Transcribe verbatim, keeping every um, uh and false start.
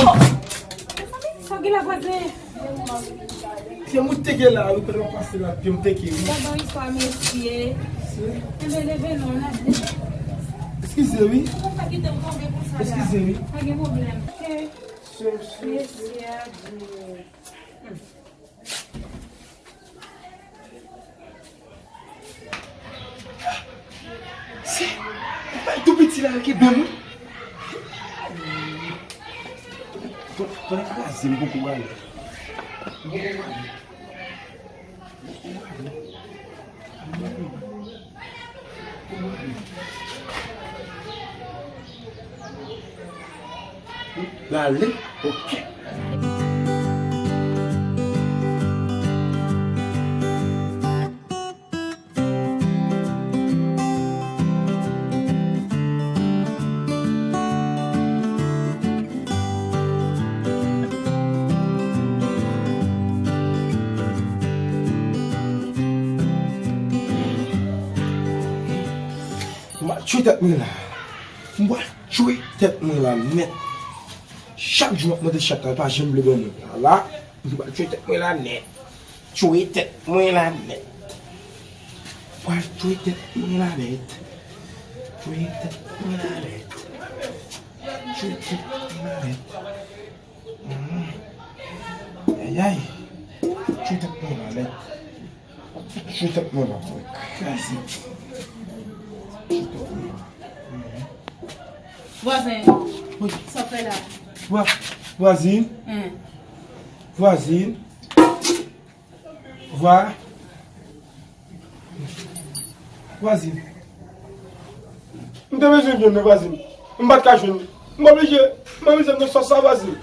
Sa w gen la vwazen? Se mwen ki te gen la, wi, pandan w pase la, pye m teke, wi. Gade yon istwa, mesye. Enben, leve non, n ap di. Eskize, wi. Ou pa kite m tonbe konsa la. Eskize, wi. Pa gen pwoblèm. Mesye, adye. Se, bay tou piti la, ki ben mwen. Pandan kraze, m poko ale. M poko ale. M poko ale. L ale? Ok. M pral tchwe tèt mwen la. M pral tchwe tèt mwen la nèt. Chak jou m ap mande chat la, li pa janm vle ban mwen. Ala, m pral tchwe tèt mwen la nèt. Tchwe tèt mwen la nèt. M pral tchwe tèt mwen la nèt. Tchwe tèt mwen la nèt. Tchwe tèt mwen la nèt. Hmm. Ayayay. Tchwe tèt mwen la nèt. Tchwe tèt mwen la, mwen kraze. Tchwe tèt mwen la. Vwazen, wi, sa w fè la? Vwa-, vwazin. Hen. Vwazin. Vwa-, vwazin. M te bezwen vyann nan, vwazin. M pa t ka jwenn. M oblije, m oblije nan sòs sa, vwazin.